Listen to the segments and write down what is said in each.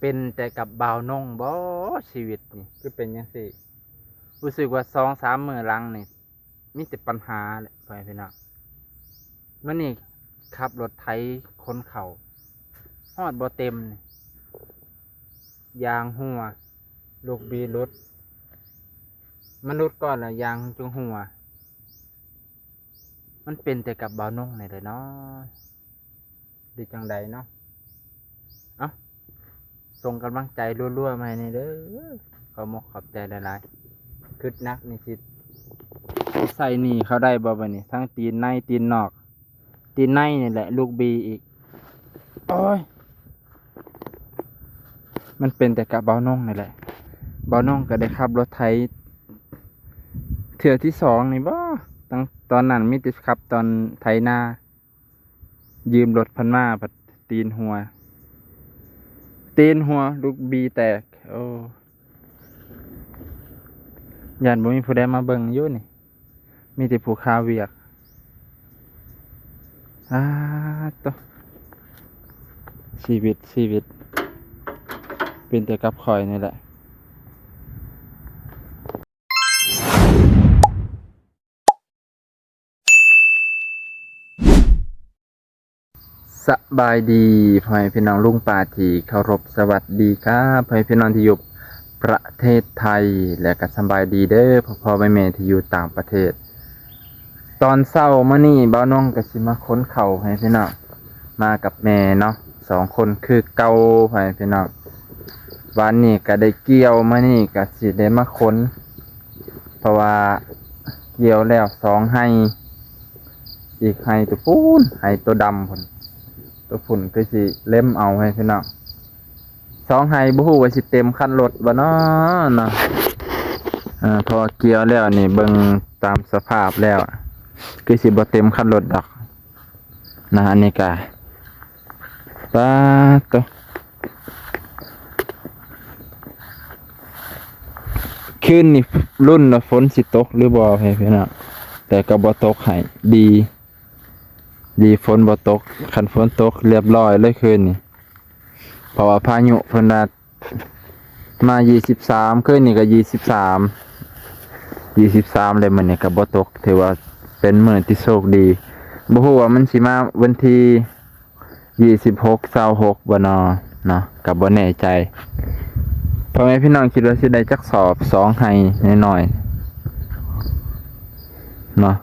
ປັນແຕ່ກັບບ່າວນົງບໍ? ຊີວິດນີ້ຄືເປັນຈັ່ງຊີ້? ຮູ້ສຶກວ່າສອງສາມມື້ຫຼັງນີ້ ມີແຕ່ປັນຫາແຫຼະ ພໍ່ແມ່ພີ່ນ້ອງ. ມື້ນີ້ຂັບລົດໄຖຂົນເຂົ້າ ຮອດບໍ່ເຕັມນີ້ ຢາງຮົ່ວ ລູກບີຫຼຸດ. ມັນຫຼຸດກ່ອນແລ້ວ ຢາງຈຶ່ງຮົ່ວ. ມັນເປັນແຕ່ກັບບ່າວນົງນີ້ແຫຼະເນາະ ຫຼືຈັ່ງໃດເນາະ? ເອົ້າ ສົ່ງກຳລັງໃຈລົວໆມາໃຫ້ແດ່ເດີ ຂອບອົກຂອບໃຈຫຼາຍໆ. ຄຶດໜັກນີ້ຊິໃຊ້ໜີ້ເຂົາໄດ້ບໍ່ບັດນີ້ ທັງຕີນໃນຕີນນອກ ຕີນໃນນີ້ແຫຼະ ລູກບີອີກ. ໂອ້ຍ ມັນເປັນແຕ່ກັບບ່າວນົງນີ້ແຫຼະ. ບ່າວນົງກໍໄດ້ຂັບລົດໄຖເທື່ອທີສອງນີ້ບໍ? ຕັ້ງ ຕອນນັ້ນມີແຕ່ຂັບຕອນໄຖນາ ຢືມລົດເພິ່ນມາ ພັດຕີນຮົ່ວ ຕີນຮົ່ວ ລູກບີແຕກ. ໂອ້ ຢ້ານບໍ່ມີຜູ້ໃດມາເບິ່ງຢູ່ນີ້ ມີແຕ່ຜູ້ຄາວຽກ. ອາໂຕ ຊີວິດ ຊີວິດ ເປັນແຕ່ກັບຂ້ອຍນີ້ແຫຼະ. ສະບາຍດີພໍ່ແມ່ພີ່ນ້ອງລຸງປ້າທີ່ເຄົາລົບ ສະຫວັດດີຄັບ ພໍ່ແມ່ພີ່ນ້ອງທີ່ຢູ່ປະເທດໄທ ແລະກໍສະບາຍດີເດີພໍ່ໆແມ່ໆທີ່ຢູ່ຕ່າງປະເທດ. ຕອນເຊົ້າມື້ນີ້ບ່າວນົງກໍຊິມາຂົນເຂົ້າໃຫ້ພີ່ນ້ອງ ມາກັບແມ່ເນາະ ສອງຄົນຄືເກົ່າ ພໍ່ແມ່ພີ່ນ້ອງ. ວານນີ້ກໍໄດ້ກ່ຽວ ມື້ນີ້ກໍຊິໄດ້ມາຂົນ ເພາະວ່າກ່ຽວແລ້ວສອງໄຮ່ ອີກໄຮ່ໂຕພຸ້ນ ໄຮ່ໂຕດຳພຸ້ນ ໂຕພຸ້ນຄືຊິເລັມເອົາໃຫ້ພີ່ນ້ອງ. ສອງໄຮ່ບໍ່ຮູ້ວ່າຊິເຕັມຄັນລົດບໍ່ເນາະ ເນາະ. ເອີ ເພາະວ່າກ່ຽວແລ້ວນີ້ ເບິ່ງຕາມສະພາບແລ້ວ ຄືຊິບໍ່ເຕັມຄັນລົດດອກນະ. ອັນນີ້ກະ ປາດໂຕ ຄືນນີ້ລຸ້ນວ່າຝົນຊິຕົກຫຼືບໍ່ ພີ່ນ້ອງ ແຕ່ກໍບໍ່ຕົກໃຫ້ ດີ ດີຝົນບໍ່ຕົກ. ຄັນຝົນຕົກລຽບລ້ອຍເລີຍຄືນນີ້ ເພາະວ່າພາຍຸເພິ່ນວ່າມາຊາວສາມ ຄືນນີ້ກໍຊາວສາມ ຊາວສາມ ແລ້ວມື້ນີ້ກໍບໍ່ຕົກ ຖືວ່າເປັນມື້ທີ່ໂຊກດີ. ບໍ່ຮູ້ວ່າມັນຊິມາວັນທີຊາວຫົກ ຊາວຫົກບໍ່ນໍ ເນາະ ກໍບໍ່ແນ່ໃຈ. ພໍ່ແມ່ພີ່ນ້ອງຄິດວ່າຊິໄດ້ຈັກສອບ ສອງໄຮ່ນ້ອຍໆ ເນາະ.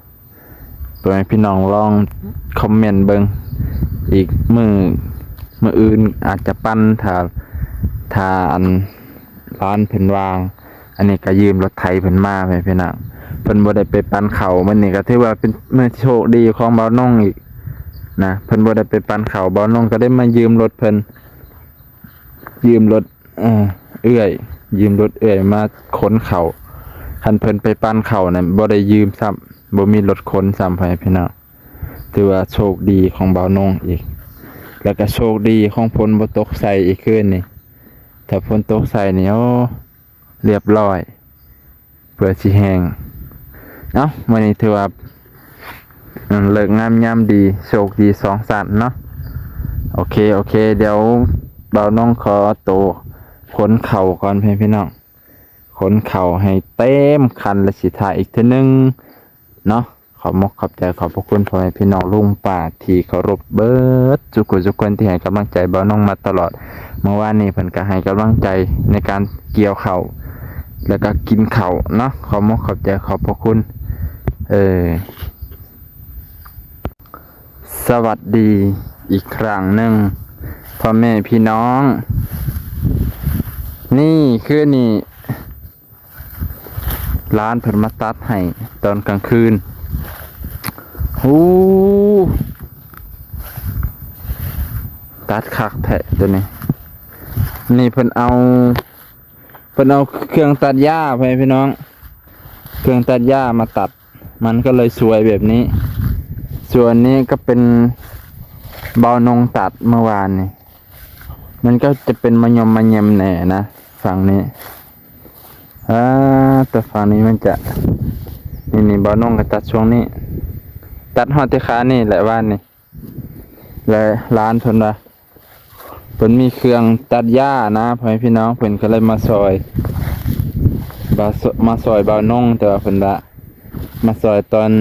ພໍ່ແມ່ພີ່ນ້ອງລອງຄອມເມັນເບິ່ງ ອີກມື້ ມື້ອື່ນອາດຈະປັ່ນ ຖ້າ ຖ້າອັນຫຼານເພິ່ນວ່າງ. ອັນນີ້ກໍຢືມລົດໄຖເພິ່ນມາ ພໍ່ແມ່ພີ່ນ້ອງ ເພິ່ນບໍ່ໄດ້ໄປປັ່ນເຂົ້າ. ມື້ນີ້ກໍຖືວ່າເປັນມື້ໂຊກດີຂອງບ່າວນົງອີກນະ ເພິ່ນບໍ່ໄດ້ໄປປັ່ນເຂົ້າ ບ່າວນົງກໍໄດ້ມາຢືມລົດເພິ່ນ ຢືມລົດ ເອີ ເອື້ອຍ ຢືມລົດເອື້ອຍມາຂົນເຂົ້າ. ຄັນເພິ່ນໄປປັ່ນເຂົ້ານັ້ນບໍ່ໄດ້ຢືມຊ້ຳ ບໍ່ມີລົດຂົນຊ້ຳ ພໍ່ແມ່ພີ່ນ້ອງ. ຖືວ່າໂຊກດີຂອງບ່າວນົງອີກ ແລ້ວກໍໂຊກດີຂອງຝົນບໍ່ຕົກໃສ່ອີກຄືນນີ້. ຖ້າຝົນຕົກໃສ່ນີ້ ໂອ້ ລຽບລ້ອຍ ເພື່ອຊິແຫ້ງ. ເອົ້າ ມື້ນີ້ຖືວ່າ ເອີ ເລີກງາມຍາມດີ ໂຊກດີສອງຊັ້ນເນາະ. ໂອເຄ ໂອເຄ ດຽວບ່າວນົງຂໍໂຕຂົນເຂົ້າກ່ອນ ພີ່ນ້ອງ ຂົນເຂົ້າໃຫ້ເຕັມຄັນ ແລ້ວຊິຖ່າຍອີກເທື່ອໜຶ່ງເນາະ. ຂອບມົກຂອບໃຈຂອບພະຄຸນພໍ່ແມ່ພີ່ນ້ອງລຸງປ້າທີ່ເຄົາລົບເບິດທຸກຄົນທຸກຄົນທີ່ໃຫ້ກຳລັງໃຈບ່າວນົງມາຕະຫຼອດ. ເມື່ອວານນີ້ເພິ່ນກໍໃຫ້ກຳລັງໃຈໃນການກ່ຽວເຂົ້າ ແລ້ວກໍກິນເຂົ້າເນາະ. ຂອບມົກຂອບໃຈຂອບພະຄຸນ ເອີ ສະຫວັດດີອີກຄັ້ງໜຶ່ງພໍ່ແມ່ພີ່ນ້ອງ. ນີ້ຄືນີ້ ຫຼານເພິ່ນມາຕັດໃຫ້ຕອນກາງຄືນ. ໂອ້ ຕັດຄັກແທ້ໂຕນີ້. ນີ້ເພິ່ນເອົາ ເພິ່ນເອົາເຄື່ອງຕັດຫຍ້າ ພໍ່ແມ່ພີ່ນ້ອງ ເຄື່ອງຕັດຫຍ້າມາຕັດ ມັນກໍເລີຍສວຍແບບນີ້. ສ່ວນນີ້ກໍເປັນບ່າວນົງຕັດເມື່ອວານນີ້ ມັນກໍຈະເປັນມະຍົມມະເຍົມແດ່ນະ ຝັ່ງນີ້. ອາ ແຕ່ຝັ່ງນີ້ມັນຈະ ນີ້ໆ ບ່າວນົງກໍຕັດຊ່ວງນີ້ ຕັດຮອດແຕ່ຂານີ້ແຫຼະວານນີ້. ແລະ ຫຼານເພິ່ນວ່າ ເພິ່ນມີເຄື່ອງຕັດຫຍ້ານະ ພໍ່ແມ່ພີ່ນ້ອງ ເພິ່ນກໍເລີຍມາຊ່ອຍ ມາຊ່ອຍບ່າວນົງ ແຕ່ວ່າເພິ່ນວ່າມາຊ່ອຍຕອນ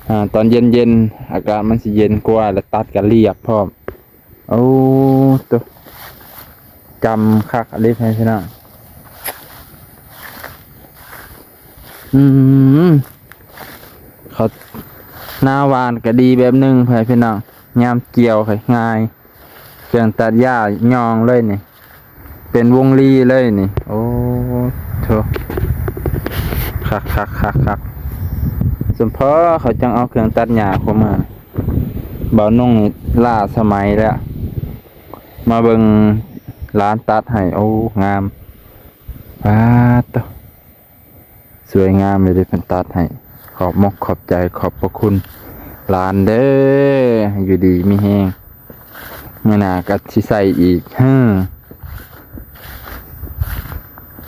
ອາ ຕອນເຢັນໆ ອາກາດມັນຊິເຢັນກວ່າ ແລະ ຕັດກໍລຽບພ້ອມ. ໂອ້ ໂຕ ຈຳຄັກອີ່ຫຼີ ພໍ່ແມ່ພີ່ນ້ອງ. ອືມ ເຂົາ ນາຫວ່ານກໍດີແບບໜຶ່ງ ພໍ່ແມ່ພີ່ນ້ອງ ຍາມກ່ຽວກໍງ່າຍ ເຄື່ອງຕັດຫຍ້າຍ່ອງເລີຍນີ້ ເປັນວົງລີເລີຍນີ້. ໂອ້ໂທ ຄັກໆໆໆ ສົມພໍເຂົາຈັ່ງເອົາເຄື່ອງຕັດຫຍ້າເຂົ້າມາ. ບ່າວນົງນີ້ລ້າສະໄໝແລ້ວ ມາເບິ່ງຫຼານຕັດໃຫ້. ໂອ້ ງາມ ປາດໂຕ ສວຍງາມເລີຍເດ້ ເພິ່ນຕັດໃຫ້. ຂອບມົກຂອບໃຈ ຂອບພະຄຸນຫຼານເດີ້ ຢູ່ດີມີແຮງ ມື້ໜ້າກໍຊິໃຊ້ອີກ. ເຮີ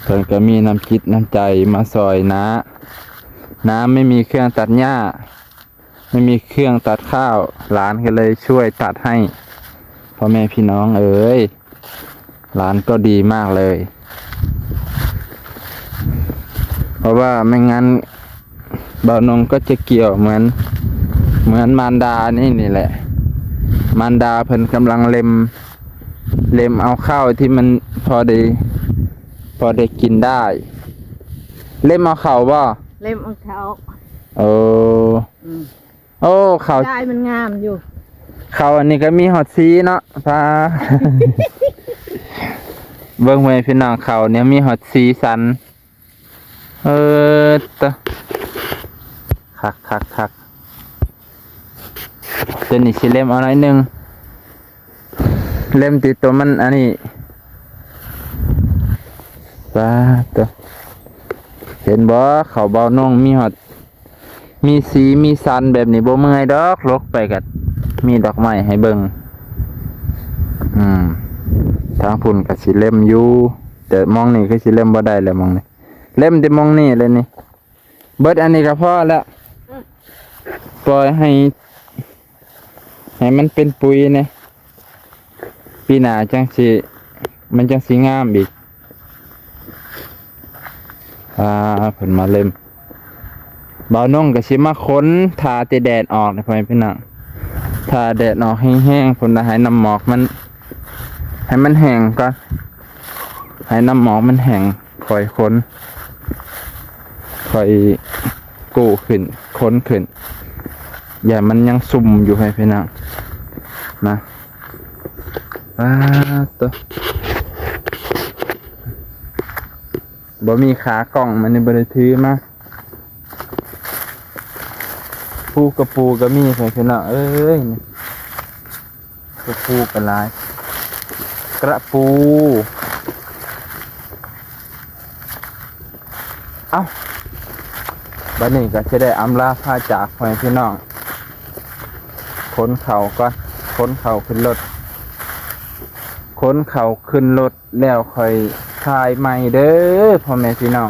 ເພິ່ນກໍມີນ້ຳຈິດນ້ຳໃຈມາຊ່ອຍນ້າ. ນ້າໄມ່ມີເຄື່ອງຕັດຫຍ້າ ໄມ່ມີເຄື່ອງຕັດຂ້າວ ຫຼານກໍເລີຍຊ່ວຍຕັດໃຫ້. ພໍ່ແມ່ພີ່ນ້ອງເອີຍ ຫຼານກໍດີມາກເລີຍ ເພາະວ່າໄມ່ງານບ່າວນົງກໍຈະກ່ຽວເໝືອນ ເໝືອນມານດານີ້ ນີ້ແຫຼະ. ມານດາເພິ່ນກຳລັງເລັມ ເລັມເອົາເຂົ້າທີ່ມັນພໍໄດ້ ພໍໄດ້ກິນໄດ້. ເລັມເອົາເຂົ້າບໍ່? ເລັມເອົາເຂົ້າ. ໂອ້ ອືມ ໂອ້ ເຂົ້າ ໄດ້ມັນງາມຢູ່ ເຂົ້າອັນນີ້ກໍມີຮອດສີເນາະ ພາ ເບິ່ງໄວ້ພີ່ນ້ອງ ເຂົ້ານີ້ມີຮອດສີສັນ. ເອີ ຕະ ຄັກໆໆ ຕົວນີ້ຊິເລັມເອົາໜ້ອຍໜຶ່ງ ເລັມຕິດຕົວມັນອັນນີ້. ປາດໂຕ ເຫັນບໍ່ ເຂົ້າບ່າວນົງມີຮອດ ມີສີມີສັນແບບນີ້ ບໍ່ເມື່ອຍດອກ ຫຼົກໄປກໍມີດອກໄມ້ໃຫ້ເບິ່ງ. ອືມ ທາງພຸ້ນກໍຊິເລັມຢູ່ ແຕ່ໝ່ອງນີ້ຄືຊິເລັມບໍ່ໄດ້ແລ້ວ ໝ່ອງນີ້ ເລັມແຕ່ໝ່ອງນີ້ແຫຼະນີ້. ເບິດອັນນີ້ກໍພໍແລ້ວ ອືມ ປ່ອຍໃຫ້ ໃຫ້ມັນເປັນປຸຍແດ່ ປີໜ້າຈັ່ງຊິ ມັນຈັ່ງຊິງາມອີກ. ອ່າ ເພິ່ນມາເລັມ ບ່າວນົງກໍຊິມາຂົນ ຖ້າແຕ່ແດດອອກນີ້ ພໍ່ແມ່ພີ່ນ້ອງ ຖ້າແດດອອກແຮງໆ ເພິ່ນວ່າໃຫ້ນ້ຳໝອກມັນ ໃຫ້ມັນແຫ້ງກ່ອນ ໃຫ້ນ້ຳໝອກມັນແຫ້ງ ຄ່ອຍຂົນ ຄ່ອຍກູ້ຂຶ້ນ ຂົນຂຶ້ນ ຢ່າມັນຍັງຊຸ່ມຢູ່ ໃຫ້ພີ່ນ້ອງນະ. ປາດໂຕ ບໍ່ມີຂາກ້ອງ ມື້ນີ້ບໍ່ໄດ້ຖືມາ. ພູກະປູກໍມີ ໃຫ້ພີ່ນ້ອງເອີຍ ກະປູກໍຫຼາຍ ກະປູ. ເອົ້າ ບັດນີ້ກໍຊິໄດ້ອຳລາພາຈາກ ໃຫ້ພີ່ນ້ອງ ຂົນເຂົ້າກ່ອນ ຂົນເຂົ້າຂຶ້ນລົດ ຂົນເຂົ້າຂຶ້ນລົດ ແລ້ວຄ່ອຍຖ່າຍໃໝ່ເດີ້ ພໍ່ແມ່ພີ່ນ້ອງ.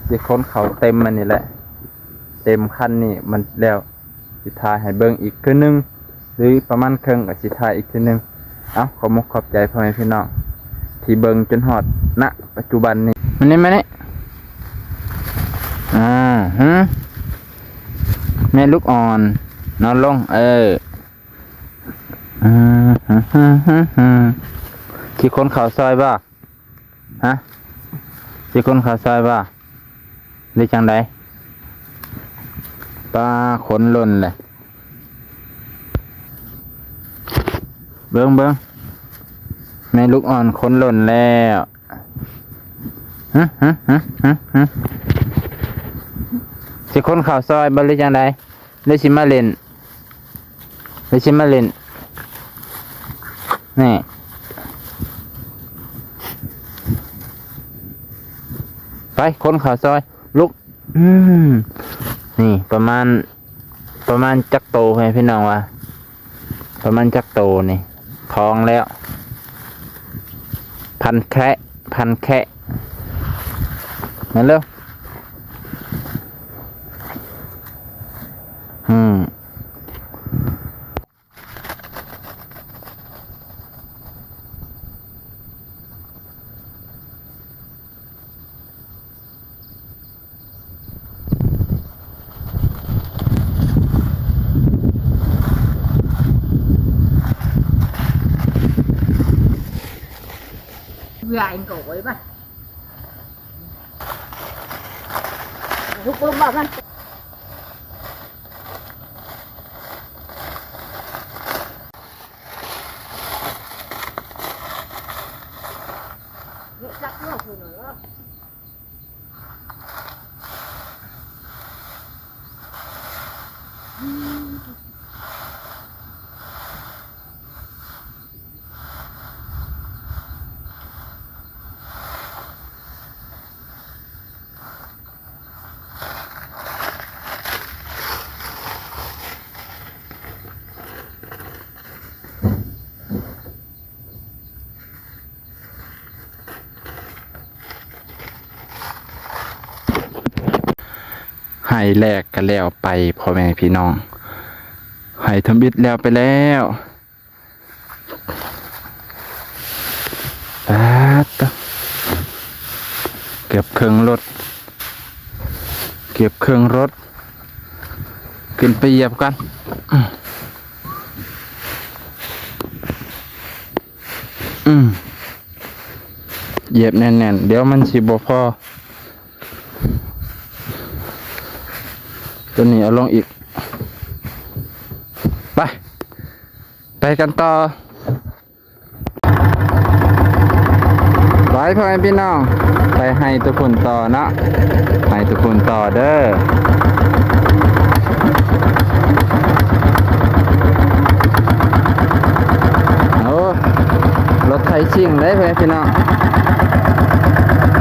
ຊິຂົນເຂົ້າເຕັມອັນນີ້ແຫຼະ ເຕັມຄັນນີ້ມັນແລ້ວ ຊິຖ່າຍໃຫ້ເບິ່ງອີກເທື່ອໜຶ່ງ ຫຼືປະມານເຄິ່ງກໍຊິຖ່າຍອີກເທື່ອໜຶ່ງ. ເອົ້າ ຂອບມົກຂອບໃຈພໍ່ແມ່ພີ່ນ້ອງທີ່ເບິ່ງຈົນຮອດ ນະ ປັດຈຸບັນນີ້. ມານີ້ ມານີ້ ອ່າ ຫື ແມ່ລູກອ່ອນ ນອນລົງ ເອີ ຊິຂົນເຂົ້າຊອຍບໍ່? ຮະ ຊິຂົນເຂົ້າຊອຍບໍ່ ຫຼືຈັ່ງໃດ? ປາ ຂົນຫຼົ່ນແຫຼະ ເບິ່ງ ເບິ່ງ ແມ່ລູກອ່ອນຂົນຫຼົ່ນແລ້ວ. ຮະ ຮະ ຮະ ຮະ ຮະ ຊິຂົນເຂົ້າຊອຍບໍ່ ຫຼືຈັ່ງໃດ? ຫຼືຊິມາຫຼິ້ນ ຫຼືຊິມາຫຼິ້ນ ນີ້ ໄປ ຂົນເຂົ້າຊອຍ ລຸກ. ອືມ ນີ້ປະມານ ປະມານຈັກໂຕ ໃຫ້ພີ່ນ້ອງວ່າ ປະມານຈັກໂຕນີ້ ທ້ອງແລ້ວ ພັນແຄະ ພັນແຄະ ມາເລັວ. ອືມ ອ Gà anh cậu ấy mà. Hút bơm vào ăn. Nó chắc nó thôi rồi đó. ໄຮ່ແລກກໍແລ້ວໄປ ພໍ່ແມ່ພີ່ນ້ອງ ໄຮ່ທຳອິດແລ້ວໄປແລ້ວ. ປາດໂທ້ ເກືອບເຄິ່ງລົດ ເກືອບເຄິ່ງລົດ ຂຶ້ນໄປຢຽບກ່ອນ. ອືມ ຢຽບແໜ້ນໆ ດຽວມັນຊິບໍ່ພໍ. ຕົວນີ້ເອົາລົງອີກ. ໄປ ໄປກັນຕໍ່. ໄປ ພໍ່ແມ່ພີ່ນ້ອງ ໄປໄຮ່ໂຕພຸ້ນຕໍ່ເນາະ ໄຮ່ໂຕພຸ້ນຕໍ່ເດີ. ໂອ້ ລົດໄຖຊິງເດ້ ພໍ່ແມ່ພີ່ນ້ອງ.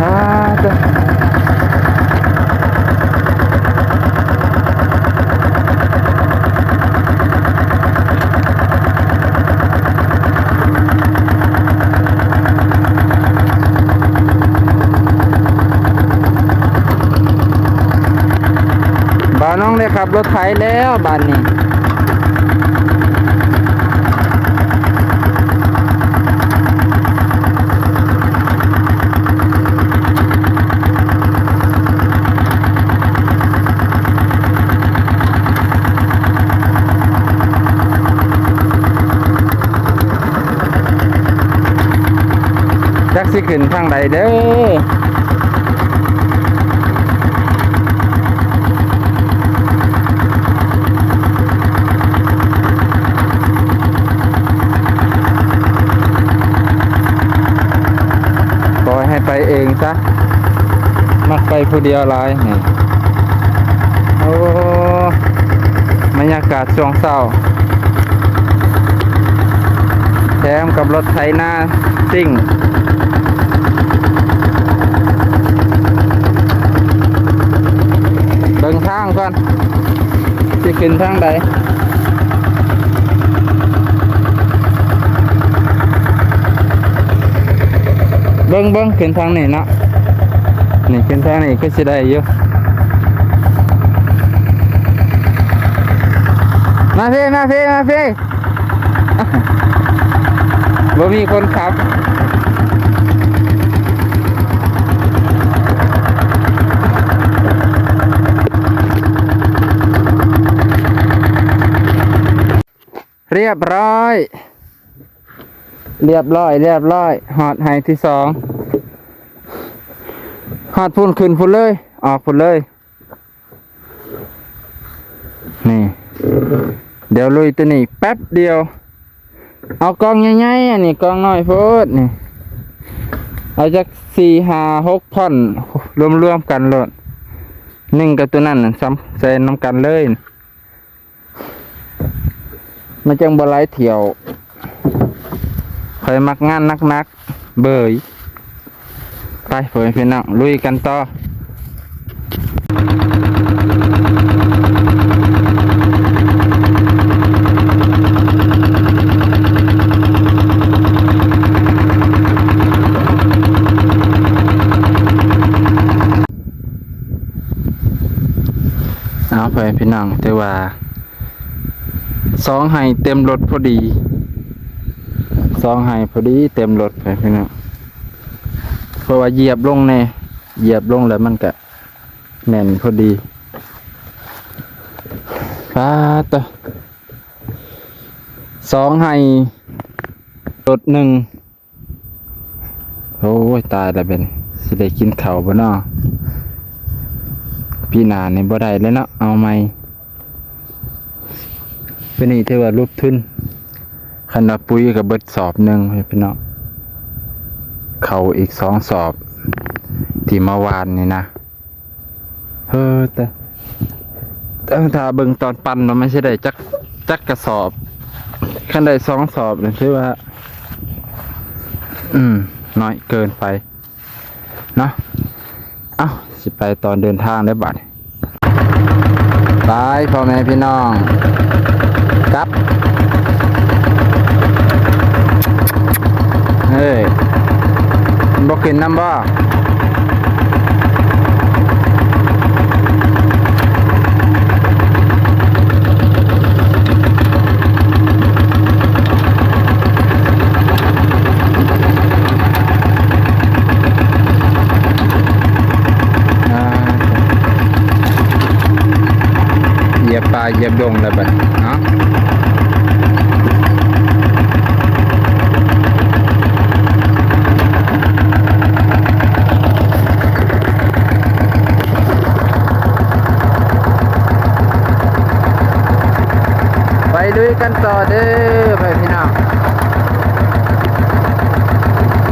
ອ່າ ເດີ. ບ່າວນ້ອງໄດ້ຂັບລົດໄຖແລ້ວບາດນີ້. ຈັກຊິຂຶ້ນທາງໃດເດີ. ປ່ອຍໃຫ້ໄປເອງຊະ ມັກໄປຜູ້ດຽວຫຼາຍນີ້. ໂອ້ ບັນຍາກາດຊ່ວງເຊົ້າ ແຖມກັບລົດໄຖນາຊິງ. ເບິ່ງທາງກ່ອນ ຊິຂຶ້ນທາງໃດ. ເບິ່ງໆ ຂຶ້ນທາງນີ້ເນາະ ນີ້ຂຶ້ນທາງນີ້ຄືຊິໄດ້ຢູ່. ມາພີ້ ມາພີ້ ມາພີ້. ບໍ່ມີຄົນຂັບ. ຮຽບຮ້ອຍ ຮຽບຮ້ອຍ ຮຽບຮ້ອຍ. ຮອດໄຮ່ທີສອງ ຮອດພຸ້ນ ຂຶ້ນພຸ້ນເລີຍ ອອກພຸ້ນເລີຍ. ນີ້ ດຽວລຸຍຕົວນີ້ແປັບດຽວ. ເອົາກອງໃຫຍ່ໆ ອັນນີ້ກອງນ້ອຍໂພດນີ້. ເອົາຈັກສີ່ຫ້າຫົກທ່ອນ ລວມໆກັນໂລດ. ໜຶ່ງກັບຕົວນັ້ນນະ ຊຳ ໃສ່ນຳກັນເລີຍ. ມັນຈັ່ງບໍ່ຫຼາຍຖ້ຽວ. ຂ້ອຍມັກງານໜັກໆ ເບີຍ. ໄປ ພໍ່ແມ່ພີ່ນ້ອງ ລຸຍກັນຕໍ່. ເອົາ ພໍ່ແມ່ພີ່ນ້ອງ ຖືວ່າ ສອງໄຮ່ເຕັມລົດພໍດີ ສອງໄຮ່ພໍດີເຕັມລົດໄປພີ່ນ້ອງ ເພາະວ່າຢຽບລົງແນ່ ຢຽບລົງແລ້ວມັນກະແໜ້ນພໍດີ. ປາດໂທ້ ສອງໄຮ່ລົດໜຶ່ງ. ໂອ້ຍ ຕາຍລະເບັດ ຊິໄດ້ກິນເຂົ້າບໍ່ນໍ? ປີໜ້ານີ້ບໍ່ໄດ້ແລ້ວເນາະ ເອົາໃໝ່. ປີນີ້ຖືວ່າຫຼຸບທຶນ ຄັນວ່າປຸ໋ຍກໍເບິດສອບໜຶ່ງພີ່ນ້ອງ ເຂົ້າອີກສອງສອບ ທີ່ມາຫວ່ານນີ້ນະ. ເອີ ແຕ່ ແຕ່ຖ້າເບິ່ງຕອນປັ່ນວ່າມັນຊິໄດ້ຈັກ ຈັກກະສອບ ຄັນໄດ້ສອງສອບນີ້ຖືວ່າ ອືມ ໜ້ອຍເກີນໄປເນາະ. ເອົ້າ ຊິໄປຕອນເດີນທາງເດີບາດນີ້. ໄປ ພໍ່ແມ່ພີ່ນ້ອງ ກັບ ເອີຍ ມັນບໍ່ຂຶ້ນນຳບໍ່? ອ່າ ຢຽບປ່າຢຽບດົງແລ້ວບັດນີ້ເນາະ. ໄປລຸຍກັນຕໍ່ເດີ ພໍ່ແມ່ພີ່ນ້ອງ.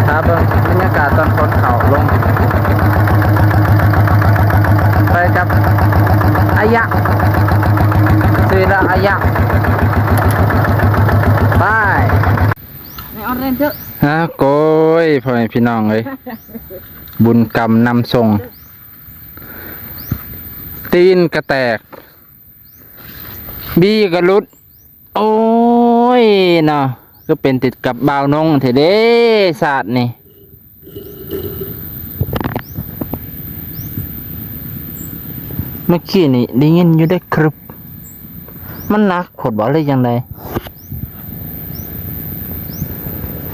ຖ້າເບິ່ງບັນຍາກາດຕອນຄົນເຂົ້າລົງ ໄປກັບອາຍະ ຊື່ລະອາຍະ ໄປ. ອາ ໂກຍ ພໍ່ແມ່ພີ່ນ້ອງເອີຍ ບຸນກຳນຳສົ່ງ ຕີນກະແຕກ ບີກະຫຼຸດ. ໂອ້ຍເນາະ ຄືເປັນຕິດກັບບ່າວນົງແທ້ເດ້ ຊາດນີ້. ເມື່ອກີ້ນີ້ໄດ້ຍິນຢູ່ເດ້ ຄຶບ ມັນໜັກໂພດບໍ່ ຫຼືຈັ່ງໃດ?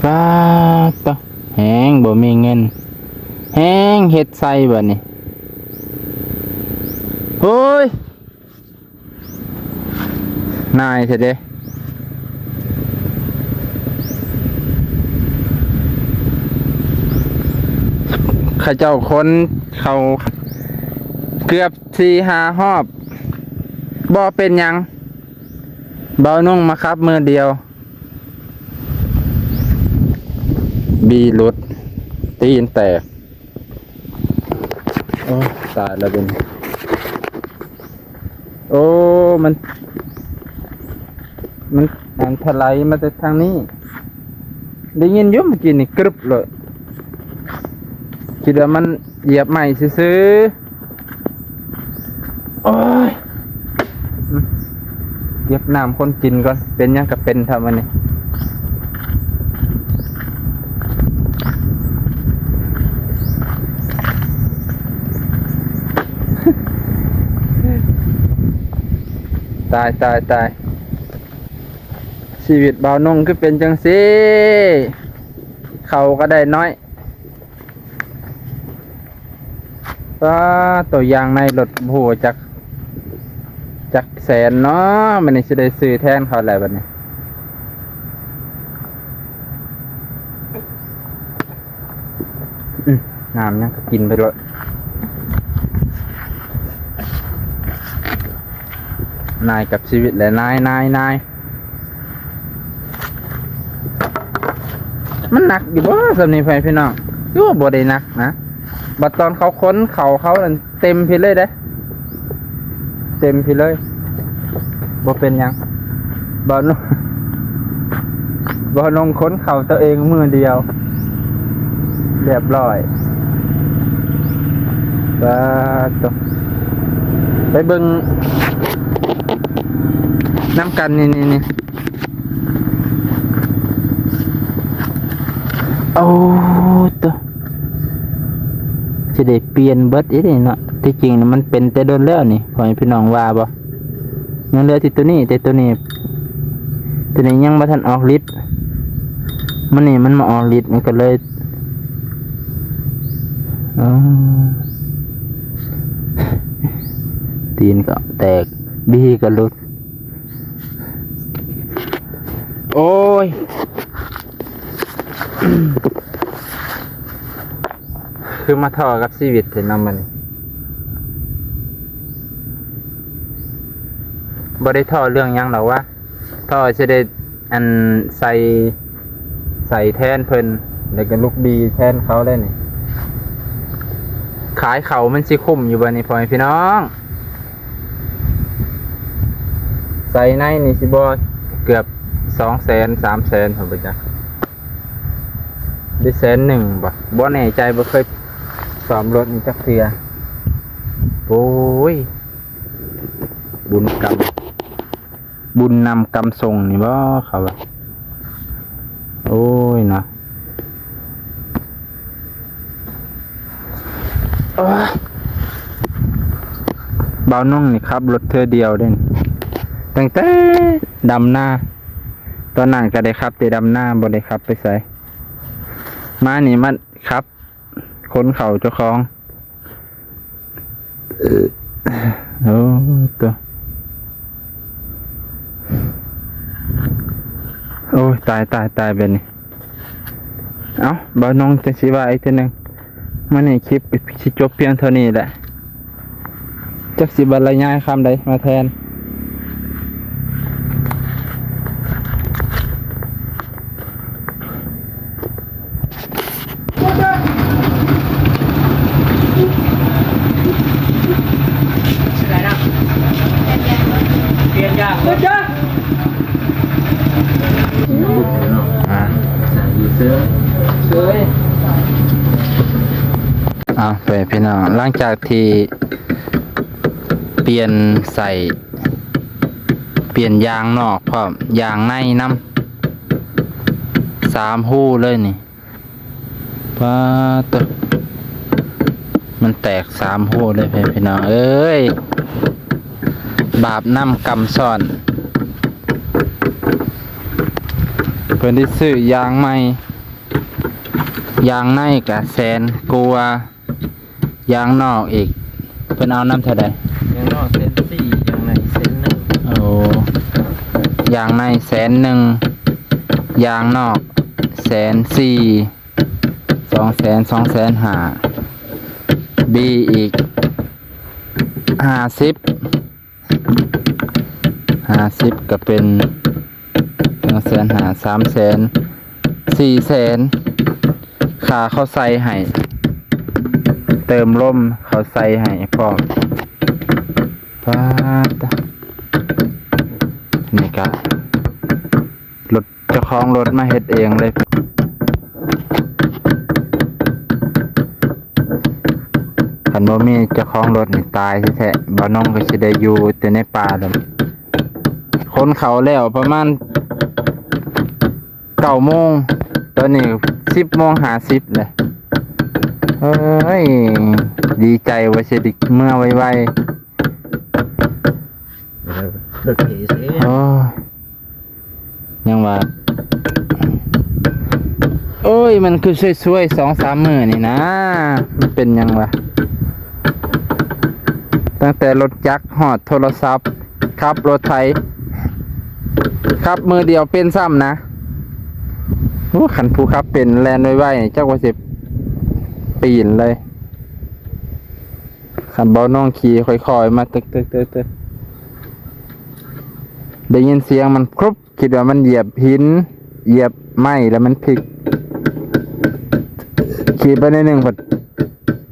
ປາດໂທ້ ແຮງບໍ່ມີເງິນ ແຮງເຮັດໃສ່ບັດນີ້ ໂອ້ຍ. ນາຍແທ້ເດ້ ເຂົາເຈົ້າຂົນເຂົ້າເກືອບສີ່ຫ້າຮອບ ບໍ່ເປັນຫຍັງ ບ່າວນົງມາຂັບມື້ດຽວ ບີຫຼຸດ ຕີນແຕກ. ໂອ້ ຕາຍລະເບິ່ງ ໂອ້ ມັນ ມັນ ອັນ ຖະໄຫຼມາແຕ່ທາງນີ້ ໄດ້ຍິນຢູ່ເມື່ອກີ້ນີ້ ກຶບໂລດ ຄິດວ່າມັນຢຽບໄມ້ຊື່ໆ. ໂອ້ຍ ອືມ ເກັບນ້ຳຄົນກິນກ່ອນ ເປັນຫຍັງກະເປັນເທົ່າມື້ນີ້. ຕາຍ ຕາຍ ຕາຍ ຊີວິດບ່າວນົງຄືເປັນຈັ່ງຊີ້ ເຂົ້າກະໄດ້ໜ້ອຍ. ປາດໂທ້ ຢາງໃນລົດບໍ່ຮູ້ຈັກ ຈັກແສນເນາະ ບັດນີ້ຊິໄດ້ຊື້ແທນເຂົາແລ້ວບັດນີ້. ອືມ ນ້ຳຫຍັງກະກິນໄປໂລດ ນາຍກັບຊີວິດແຫຼະ ນາຍ ນາຍ ນາຍ. ມັນໜັກຢູ່ບໍ່ຊ່ຳນີ້ ພໍ່ແມ່ພີ່ນ້ອງ? ຄືວ່າບໍ່ໄດ້ໜັກນະ ບັດຕອນເຂົາຂົນເຂົ້າເຂົານັ້ນເຕັມພີ້ເລີຍເດ້ ເຕັມພີ້ເລີຍ. ບໍ່ເປັນຫຍັງ ບ່າວນົງ ບ່າວນົງຂົນເຂົ້າໂຕເອງມື້ດຽວ ລຽບຮ້ອຍ. ປາດໂທ້ ໄປເບິ່ງນຳກັນ ນີ້ ນີ້ ນີ້. ໂອ້ໂຕ ຊິໄດ້ປ່ຽນເບິດອີກເນາະ ທີ່ຈິງນະມັນເປັນແຕ່ດົນແລ້ວນີ້ ພໍ່ແມ່ພີ່ນ້ອງວ່າບໍ່? ຍັງເຫຼືອແຕ່ໂຕນີ້ ແຕ່ໂຕນີ້ ໂຕນີ້ຍັງບໍ່ທັນອອກລິດ ມື້ນີ້ມັນມາອອກລິດ ມັນກະເລີຍ ອໍ ຕີນກະແຕກ ບີກະຫຼຸດ. ໂອ້ຍ ໂ ຄືມາທໍ້ກັບຊີວິດແທ້ເນາະມື້ນີ້. ບໍ່ໄດ້ທໍ້ເລື່ອງຫຍັງດອກຫວາ ທໍ້ຊິໄດ້ ອັນ ໃສ່ ໃສ່ແທນເພິ່ນ ແລ້ວກໍລູກບີແທນເຂົາແລ້ວນີ້. ຂາຍເຂົ້າມັນຊິຄຸ້ມຢູ່ບໍ່ນີ້ ພໍ່ແມ່ພີ່ນ້ອງ? ໃສ່ໃນນີ້ຊິບໍ່ເກືອບສອງແສນ ສາມແສນ ພຸ້ນບໍ່ຈັກ ຫຼືແສນໜຶ່ງບໍ່ ບໍ່ແນ່ໃຈ ບໍ່ເຄີຍສ້ອມລົດນີ້ຈັກເທື່ອ. ໂອ້ຍ ບຸນກຳ ບຸນນຳກຳສົ່ງນີ້ບໍ່ ເຂົາວ່າ. ໂອ້ຍເນາະ ໂອ້ຍ ບ່າວນົງນີ້ຂັບລົດເທື່ອດຽວເດ້ ຕັ້ງແຕ່ດຳນາ ຕອນນັ້ນກໍໄດ້ຂັບແຕ່ດຳນາ ບໍ່ໄດ້ຂັບໄປໃສ ມານີ້ມາຂັບ ຂົນເຂົ້າເຈົ້າຂອງ. ໂອ້ ໂຕ ໂອ້ຍ ຕາຍ ຕາຍ ຕາຍ ແບບນີ້. ເອົ້າ ບ່າວນົງ ຈັ່ງຊິວ່າອີກເທື່ອໜຶ່ງ ມື້ນີ້ຄລິບຊິຈົບພຽງເທົ່ານີ້ແຫຼະ. ຈັກຊິບັນລະຍາຍຄຳໃດມາແທນ. ອ່າ ເອົາໄປພີ່ນ້ອງ ຫຼັງຈາກທີ່ ປ່ຽນໃສ່ ປ່ຽນຢາງນອກພ້ອມ ຢາງໃນນຳ ສາມຮູເລີຍນີ້. ປາດໂທ້ ມັນແຕກສາມຮູເລີຍ ພີ່ນ້ອງເອີຍ ບາບນຳກຳຊ້ອນ. ເພິ່ນໄດ້ຊື້ຢາງໃໝ່ ຢາງໃນກະແສນກວ່າ ຢາງນອກອີກ ເພິ່ນເອົານຳເທົ່າໃດ? ຢາງນອກແສນສີ່ ຢາງໃນແສນໜຶ່ງ. ໂອ້ ຢາງໃນແສນໜຶ່ງ ຢາງນອກແສນສີ່ ສອງແສນ ສອງແສນຫ້າ ບີອີກຫ້າສິບ ຫ້າສິບກໍເປັນສອງແສນຫ້າ ສາມແສນ ສີ່ແສນ ຄ່າເຂົາໃສ່ໃຫ້ ເຕີມລົມເຂົາໃສ່ໃຫ້ພ້ອມ. ປາດ ນີ້ກະລົດ ເຈົ້າຂອງລົດມາເຮັດເອງເລີຍ. ຄັນບໍ່ມີເຈົ້າຂອງລົດນີ້ຕາຍແທ້ໆ ບ່າວນົງກໍຊິໄດ້ຢູ່ແຕ່ໃນປ່າແລ້ວ. ຂົນເຂົ້າແລ້ວປະມານເກົ້າໂມງ ຕອນນີ້ສິບໂມງຫ້າສິບແລ້ວ. ເອີຍ ດີໃຈວ່າຊິໄດ້ເມືອໄວໆ. ເອີ ໂອ້ຍ ຍັງວ່າ ໂອ້ຍ ມັນຄືຊ່ວຍໆ ສອງສາມມື້ນີ້ນະ ມັນເປັນຫຍັງວະ? ຕັ້ງແຕ່ລົດຈັກຮອດໂທລະສັບ ຂັບລົດໄຖ ຂັບມືດຽວເປັນຊ້ຳນະ. ໂອ້ ຄັນຜູ້ຂັບເປັນແລ່ນໄວໆ ຈັກວ່າຊິປີນເລີຍ. ຄັນເບົານ້ອງຂີ່ຄ່ອຍໆມາ ຕຶກໆໆ ໄດ້ຍິນສຽງມັນຄຣຸບ ຄິດວ່າມັນຢຽບຫີນ ຢຽບໄມ້ ແລ້ວມັນພິກ ຂີ່ໄປໜ້ອຍໜຶ່ງ ພັດ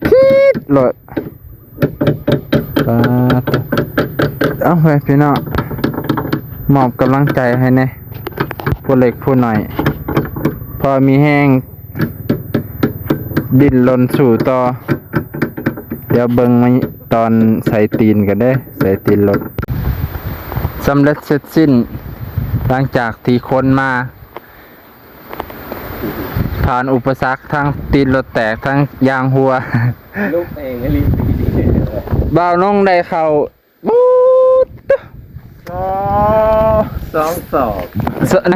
ພີດໂລດ. ປາດ ເອົາໄວ້ພີ່ນ້ອງ ມອບກຳລັງໃຈໃຫ້ແດ່ ຜູ້ເລັກຜູ້ນ້ອຍ ພໍມີແຮງ ດີ້ນລົນສູ້ຕໍ່. ດຽວເບິ່ງຕອນໃສ່ຕີນກັນເດີ້ ໃສ່ຕີນລົດ. ສຳເລັດເສັດສິ້ນ ຫຼັງຈາກທີ່ຂົນມາ ຜ່ານອຸປະສັກ ທັງຕີນລົດແຕກ ທັງຢາງຮົ່ວ. ລຸກເອງອີ່ຫຼີ. ບ່າວນົງໄດ້ເຂົ້າ ໂອ້ ສອງ ສອງສອບ ສະ ເ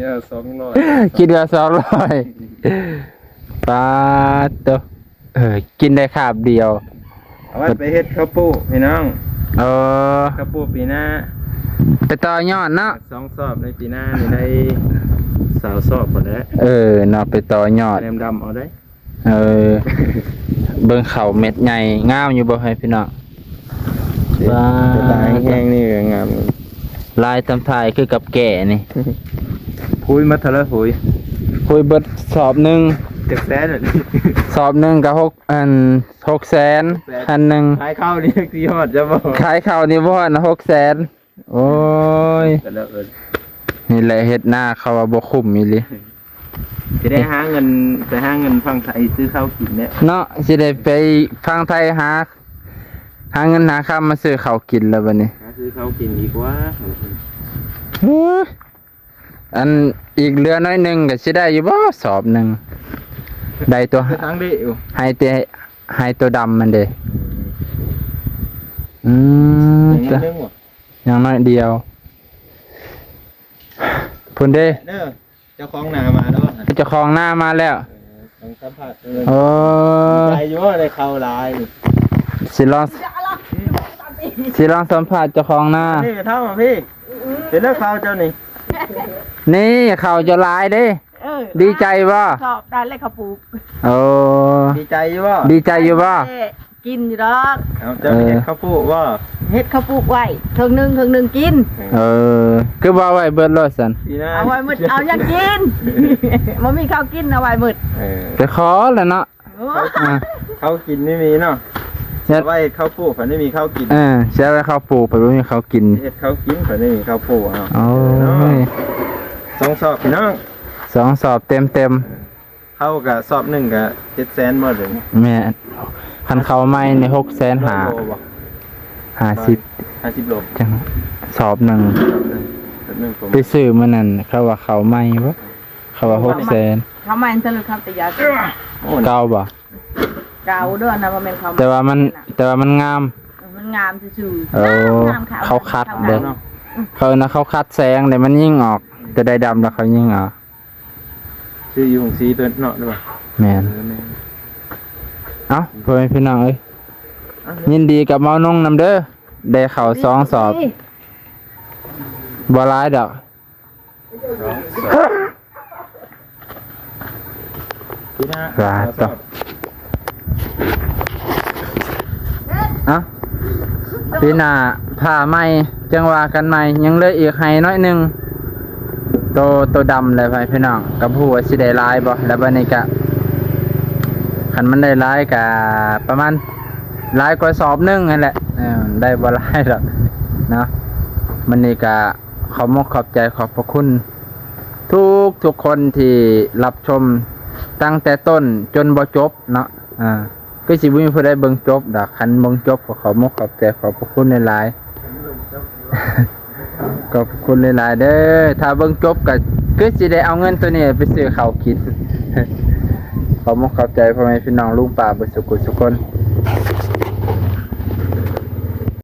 ອີ ສອງຮ້ອຍ ຄິດວ່າສອງຮ້ອຍ. ປາດໂຕ ເອີ ກິນໄດ້ຄາບດຽວ ເອົາໄວ້ໄປເຮັດເຂົ້າປູ້ພີ່ນ້ອງ. ເອີ ເຂົ້າປູ້ປີໜ້າ ໄປຕໍ່ຍອດເນາະ ສອງສອບໃນປີໜ້ານີ້ໄດ້ຊາວສອບພຸ້ນແຫຼະ. ເອີ ເນາະ ໄປຕໍ່ຍອດ ແນມດຳເອົາເດ້. ເອີ ເບິ່ງເຂົ້າເມັດໃຫຍ່ງາມຢູ່ບໍ່ໃຫ້ພີ່ນ້ອງ? ເປັນ ວ້າ ເປັນຕາແຮງໆ ນີ້ກໍງາມ. ລາຍຕຳທ້າຍຄືກັບແກ່ນີ້. ຄຸຍມາເທົ່າໃດ? ຄຸຍ ຄຸຍເບິດສອບໜຶ່ງ ຈັກແສນ ສອບໜຶ່ງກໍຫົກ ອັນ ຫົກແສນ ແສນ ອັນໜຶ່ງ. ຂາຍເຂົ້ານີ້ຊິຮອດຈະບໍ່? ຂາຍເຂົ້ານີ້ບໍ່ຮອດນະ ຫົກແສນ. ໂອ້ຍ ກໍແລ້ວເອີ້ນ ນີ້ແຫຼະເຮັດນາເຂົາວ່າບໍ່ຄຸ້ມອີ່ຫຼີ. ຊິໄດ້ຫາເງິນ ໄປຫາເງິນຝັ່ງໄທຊື້ເຂົ້າກິນແຫຼະເນາະ. ຊິໄດ້ໄປຝັ່ງໄທຫາ ຫາເງິນຫາຄຳມາຊື້ເຂົ້າກິນແລ້ວບັດນີ້. ຫາຊື້ເຂົ້າກິນດີກວ່າ. ເອີ ອັນອີກເຫຼືອໜ້ອຍໜຶ່ງກໍຊິໄດ້ຢູ່ບໍ່ ສອບໜຶ່ງ? ໄດ້ຕົວະ ໄປທາງເດຢູ່ ໃຫ້ແຕ່ ໃຫ້ຕົວດຳມັນເດ້. ອືມ ຢ່າງໜ້ອຍໜຶ່ງບໍ່? ຢ່າງໜ້ອຍດຽວ. ພຸ້ນເດ້ ເດີ ເຈົ້າຂອງນາມາແລ້ວ. ເຈົ້າຂອງນາມາແລ້ວ. ເອີ ຕ້ອງສຳພາດເພິ່ນ. ໂອ້ ດີໃຈຢູ່ບໍ່ ໄດ້ເຂົ້າຫຼາຍນີ້? ຊິລອງ ຊິລອງສຳພາດເຈົ້າຂອງນາ. ນີ້ເທົ່າມາພີ່ ເຫັນແລ້ວເຂົ້າເຈົ້ານີ້. ນີ້ເຂົ້າເຈົ້າຫຼາຍເດ້. ເອີ ດີໃຈບໍ່? ຊອບໄດ້ແລ້ວເຂົາປູກ. ໂອ້ ດີໃຈຢູ່ບໍ່? ດີໃຈຢູ່ບໍ່? ກິນຢູ່ດອກ. ເອົາ ເຈົ້າ ເອີ ເຮັດເຂົ້າປູກບໍ່? ເຮັດເຂົ້າປູກໄວ້ ເຄິ່ງໜຶ່ງ ເຄິ່ງໜຶ່ງກິນ. ເອີ ຄືບໍ່ເອົາໄວ້ເບິດໂລດຊັ້ນ? ເອົາໄວ້ໝົດ ເອົາຫຍັງກິນ? ບໍ່ມີເຂົ້າກິນ ເອົາໄວ້ໝົດ. ເອີ ໄປຂໍແຫຼະເນາະ. ໂອ້ ອ່າ ເຂົ້າກິນນີ້ມີເນາະ. ເຮັດ ເອົາໄວ້ເຂົ້າປູກ ເພິ່ນໄດ້ມີເຂົ້າກິນ. ເອີ ຊິເອົາໄວ້ເຂົ້າປູກ ເພິ່ນບໍ່ມີເຂົ້າກິນ. ເຮັດເຂົ້າກິນ ເພິ່ນໄດ້ມີເຂົ້າປູກເອົາ. ໂອ້ຍ ເນາະ ສອງສອບພີ່ນ້ອງ. ສອງສອບເຕັມໆ. ເຂົ້າກະສອບໜຶ່ງກະເຈັດແສນບໍ່ເດ? ແມ່ນ ຄັນເຂົ້າໃໝ່ນີ້ຫົກແສນຫ້າ. ໂລບໍ່? ຫ້າສິບ ຫ້າສິບໂລ. ຈັ່ງສອບໜຶ່ງ ສອບໜຶ່ງ ສອບໜຶ່ງ. ໄປຊື້ມື້ນັ້ນ ເຂົາວ່າເຂົ້າໃໝ່ບໍ່? ເຂົາວ່າຫົກແສນ. ເຂົ້າໃໝ່ ເທົ່າໃດ? ເຂົ້າແຕ່ຢາ ໂອ້ ເກົ່າບໍ່? ເກົ່າເດີ ອັນນັ້ນບໍ່ແມ່ນເຂົ້າໃໝ່ ແຕ່ວ່າມັນ ແຕ່ວ່າມັນງາມ. ເອີ ມັນງາມຊື່ໆ. ເອີ ງາມໆ ຂາວ ເຂົາຂັດເດ້ ເຂົາເອີ້ນວ່າເຂົາຂັດແສງເດ້ ມັນຍິງອອກ ໂຕໃດດຳແລ້ວເຂົາຍິງອອກ. ຊື້ຢູ່ໂຮງສີຕົວເນາະ ຫຼືວ່າ? ແມ່ນ. ເອີ ແມ່ນ. ເອົ້າ ພໍ່ແມ່ພີ່ນ້ອງເອີຍ ເອົ້າ ຍິນດີກັບເມົານົງນຳເດີ ໄດ້ເຂົ້າສອງສອບ. ບໍ່ຫຼາຍດອກ. ປີໜ້າ ວ່າຕໍ່ ເອົ້າ ປີໜ້າຜ່າໃໝ່ ຈັ່ງວ່າກັນໃໝ່. ຍັງເຫຼືອອີກໄຮ່ໜ້ອຍໜຶ່ງ ໂຕ ໂຕດຳແຫຼະພີ່ນ້ອງ ກໍບໍ່ຮູ້ວ່າຊິໄດ້ຫຼາຍບໍ່. ແລ້ວບັດນີ້ກະ ຄັນມັນໄດ້ຫຼາຍກະປະມານຫຼາຍກວ່າສອບໜຶ່ງຫັ້ນແຫຼະ. ເອີ ໄດ້ບໍ່ຫຼາຍດອກເນາະ. ບັດນີ້ກະ ຂອບມຸກຂອບໃຈຂອບພະຄຸນທຸກໆຄົນທີ່ຮັບຊົມຕັ້ງແຕ່ຕົ້ນຈົນບໍ່ຈົບເນາະ. ອ່າ ຄືຊິບໍ່ມີຜູ້ໃດເບິ່ງຈົບດອກ. ຄັນເບິ່ງຈົບກໍຂອບມຸກຂອບໃຈຂອບພະຄຸນຫຼາຍໆ ຂອບພະຄຸນຫຼາຍໆເດີ. ຖ້າເບິ່ງຈົບກໍຄືຊິໄດ້ເອົາເງິນໂຕນີ້ໄປຊື້ເຂົ້າກິນ. ຂອບມຸກຂອບໃຈພໍ່ແມ່ພີ່ນ້ອງລຸງປ້າເບິດສຸກຄົນ.